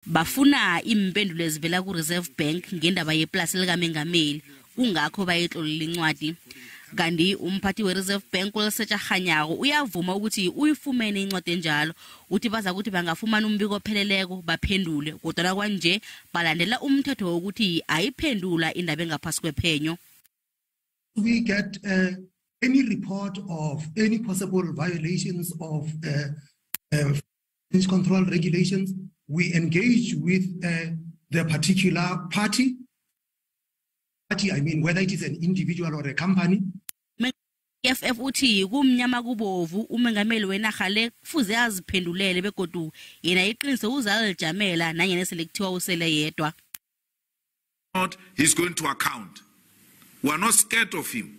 Bafuna impendulo ezivela ku-Reserve Bank ngendaba yeplasi likamengameli, kungakho bayitlolela incwadi. Kanti umphathi we-Reserve Bank uLesetja Kganyago uyavuma ukuthi uyifumene incwadi enjalo, uthi baza ukuthi bangafumana umbiko opheleleko baphendule, kodwa kwanje balandela umthetho wokuthi ayiphendula indaba engaphasi kwephenyo. We get any report of any possible violations of control regulations, we engage with the particular party. I mean, whether it is an individual or a company. EFF uthi kumnyama kubovu, umengameli wenarha le kufuze aziphendulele, begodu yena iqiniso uzalijamela nanyena sele kuthiwa usele yedwa. He's going to account. We are not scared of him.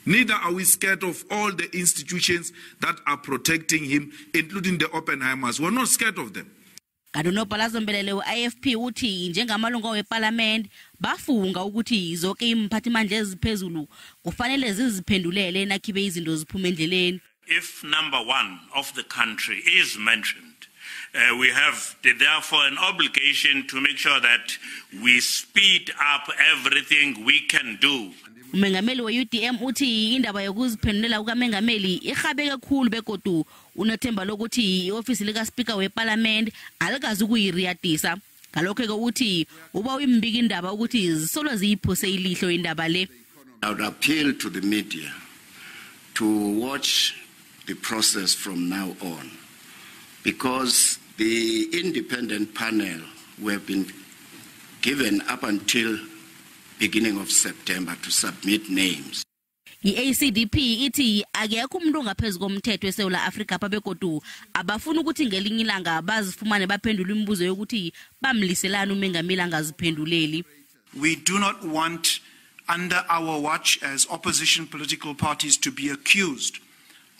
Neither are we scared of all the institutions that are protecting him, including the Oppenheimers. We're not scared of them. Kanti unobhala zombelele we-IFP uthi njengamalunga wepalamende bafunga ukuthi zonke imphathimandla eziphezulu kufanele ziziphendulele nakhibe izinto ziphuma endleleni. If number one of the country is mentioned, we have therefore an obligation to make sure that we speed up everything we can do. Umengameli we-UDM uthi indaba yokuziphendulela kukamengameli irhabeke khulu, begodu unethemba lokuthi i-ofisi likaspika wepalamende alikazi ukuyiriyadisa. Ngalokho-ke uthi uba uyimbika indaba ukuthi zisolo ziyiphose ilihlo indaba le. I would appeal to the media to watch the process from now on, because the independent panel we have been given up until beginning of September to submit names. I-ACDP ithi akekho umuntu ongaphezu komthetho eSewula Afrika apha, begodu abafuni ukuthi ngelinye ilanga bazifumane baphendula imibuzo yokuthi bamliselani umengameli angaziphenduleli. We do not want under our watch as opposition political parties to be accused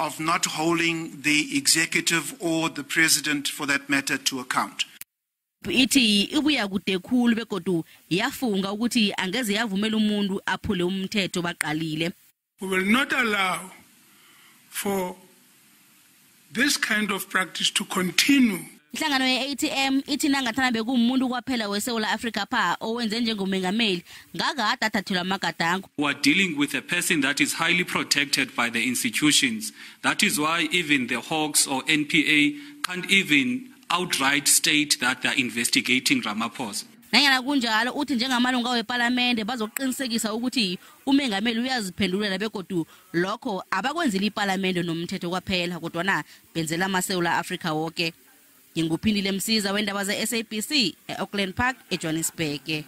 of not holding the executive or the president, for that matter, to account. Ithi ibuya kude khulu, begodu yafunga ukuthi angeze yavumela umuntu aphule umthetho baqalile. We will not allow for this kind of practice to continue. Inhlangano ye-ATM ithi nangathana bekuwumuntu kwaphela weSewula Afrika pha owenze njengomengameli, ngakade athathelwa amagadango. We are dealing with a person that is highly protected by the institutions. That is why even the Hawks or NPA can't even outright state that they're investigating Ramaphosa. Nanyana kunjalo, uthi njengamalunga wepalamende bazoqinisekisa ukuthi umengameli uyaziphendulela, begodu lokho abakwenzeli ipalamende nomthetho kwaphela, kodwana benzela amaSewula Afrika woke. Nginguphindile Msiza wendaba ze-SABC e-Auckland Park, eJohannesburg.